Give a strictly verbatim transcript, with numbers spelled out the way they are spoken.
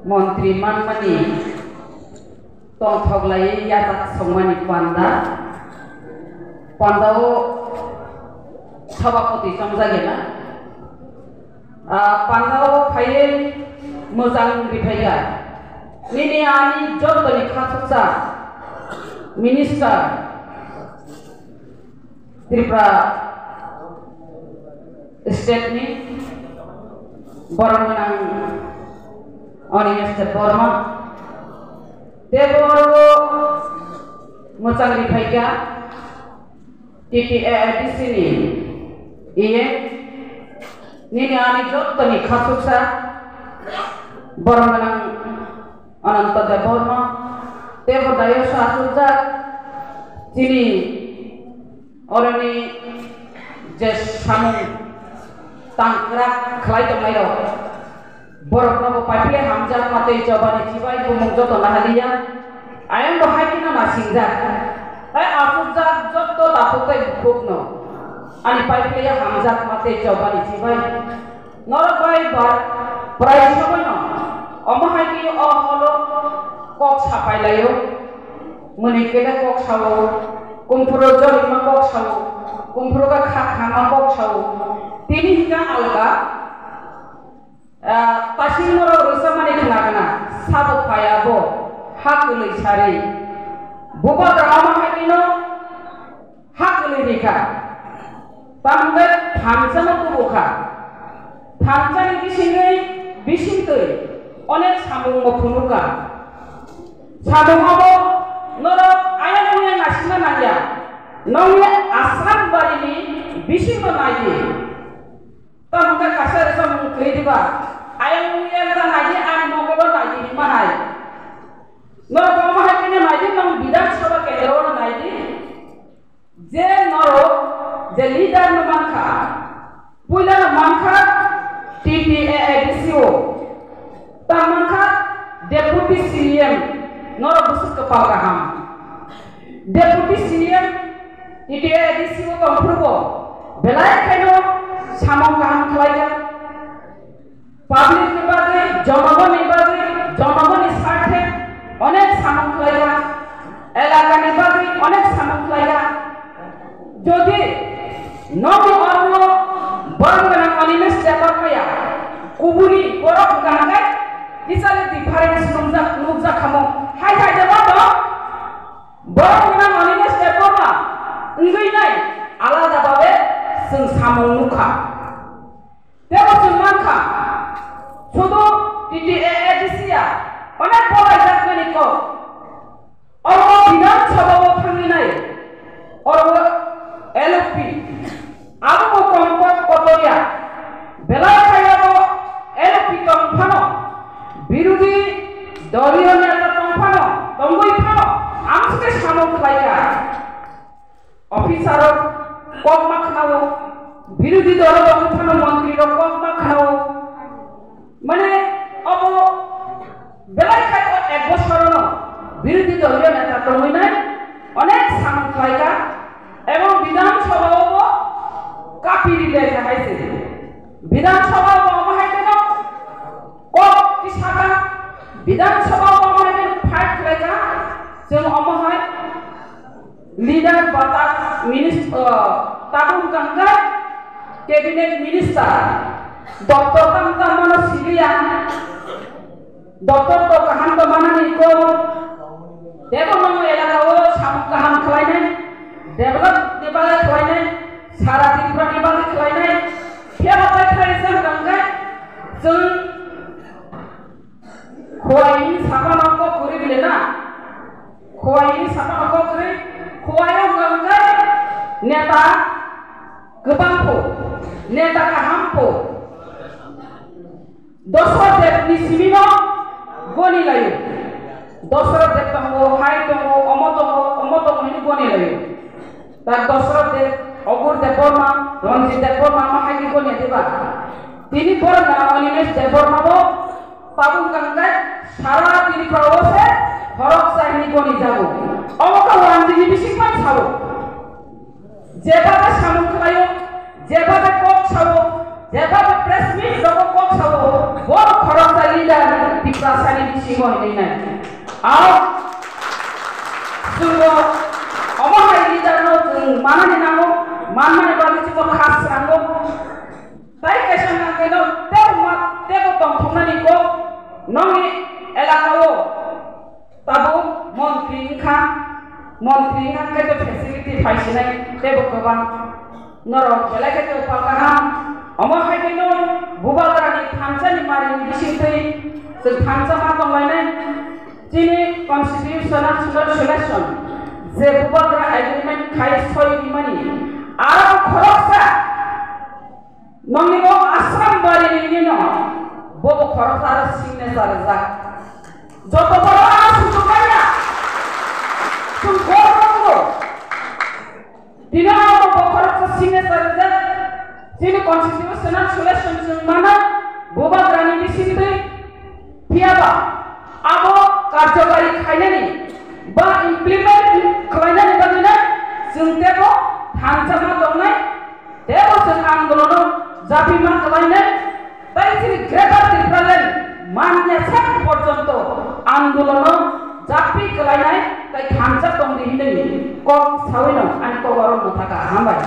Montri manmani tongthok laiwi yachak songmani panda, pandao sabapati chongjagena. Ah, pandao phaiwi mwchang riphaikha. Nini ani jotoni khasuksa minister Tripura state ni borok gwnang Animesh Debbarma tei borok mwchang riphaikha. T T A A D C ni iye nini ani jottoni khasuksa borok gwnang Ananta Debbarma tei bo dayos achukjak chini oroni je samung tangkrak khlai tongnairok. Borokno bo paiphle hamjakma tei chobani chibai bumung joto nahaliya. Ayang bo hai kheno nasingjak. Hai achukjak jotto takhuk tei bukhukno. Ani paiphle hamjakma tei chobani chibai. Norok bai bar prai somoino omo hai khe o holo kok sapai laio. Mwnwi kele kok sao, kumphuro jorima kok sao, kumphuro kha khama kok sao. Tini hika alga. Ah, tasing norok rwchapmani khna gana, sabo phai abo, ha kwlwi sari. Bubagra omo hai kheno ha kwlwi rikha. Tamni thansa no tubu kha. Thansa ni bisingwi bisingtwi onek samung bo phunukha. Samung abo norok ayang uya nasina nangya. Nongni Assam bari ni bisingo naidi. Tamo wngkha kaisa rwchapmung kwrwi diba? Ayang wngya wngkha naidi, ani mokolo naidi hinma hai. Norok omo hai kheno naidi, nwng Bidhan Sabha kendro no naidi. Je norok je leader no mankha, puila no mankha T T A A D C o, ta mankha Deputy C M, norok bwswk kwpal kaham. Deputy C M, T T A D C o tongphuru bo belai kheno samung kaham khlaijak. Public ni bagwi, jonogoni bagwi, jonogoni sarthe onek samung khlaijak. Elakani bagwi onek samung khlaijak. Jodi nokni oro borok gwnang Animesh Debbarma ya, kubuni borok gwnang khe kisale difference nukjak, nukjak khamu. Hai hai de bono. Borok gwnang Animesh Debbarma wngwi nai alada babe chwng samung nukha. Tebo chwng mankha, sudu T T A A D C ya onek bolai jakmani kok. Oro Bidhan Sabha o thangwi nai, oro L P. Abo bo tongkok kotorya, belai khaiyabo L P tong phano, birodhi doliyo neta tong phano, tongwi phano, ang se samung khlaikha. Officer rok kok ma khnawo, birodhi dolo tong phano montri rok kok ma khnawo. Mane abo belai khai o ek bosor no birodhi doliyo neta tongwi nai onek samung khlaikha ebong Bidhan Sabha o bo kapi rilai kha hai se. Bidhan Sabha o bo omo hai kheno kok tisakha, Bidhan Sabha o bo omo hai kheno fight khlaikha, chwng omo hai leader ba ta minis-, uh, tabuk wngkha hwnkhe cabinet minister, doctor tamo tamo no siliya, doctor to kaham to manani ko, tebo nono elaka o samung kaham khlainai, develop ni bagwi khlainai, sara Tripura ni bagwi khlainai, phiya bo bai khlai se wngkha hwnkhe chwng Khowai ni saka no kok kwrwi bile na? Khowai ni saka no kok kwrwi? Khowai o hwnkha hwnkhe neta kwbang pho, neta kaham pho. Dosrot Deb ni simi no goni laio. Dosrot Deb tongo, hai tongo, omo tongo, omo tongo hwnwi goni laio. Ta Dosrot Deb, Ogur Debbarma, Ranjit Debbarma ma hai khe goni diba? Tini borok na Animesh Debbarma bo tabuk wngkha hwnkhe sara Tripura o se khoroksa hinwi goni jago. Omo khe Ranjit ni bising phano sao. Jeba bai samung khlaio, jeba bai kok sao, jeba bai press meet rogo kok sao, bo khoroksa leader T T Chasani bisingo hinwi nai. Ao, chwngbo omo hai leader no chwng manani nango, manmani bagwi chwngbo kha srango. Tai kaisa nangkhe no tebo ma, tebo tongthoknani kok nongni elaka o tabuk montri wngkha, montri wngkha khe to facility phaisinai tebo kwbang. Norok belai khe to pal kaham. Omo hai khe no Bubagrani thansa ni mari ni bisingtwi chwng thansa ma tonglainai. Chini constitutional selection je Bubagra agreement khai soi rimani aro khoroksa nongni bo Assam bari ni no bo bo khoroksa aro signature rijak. Joto borok ano sujuk manya. Chwng bor tongo. Tini abo bokhorok signature rijak, chini constitutional selection chwng mano, Bubagrani bisingtwi, phiyaba abo karjokari khainani ba implement khlainani bagwino chwng tebo thansa ma tongnai, tebo chwng andolono japima khlainai. Tai chini Greater Tipraland manya sak porjonto andolono japri kwlainai tai thansa tongdi hinwi kok sawino ani kok oro mwthaka. Hambai.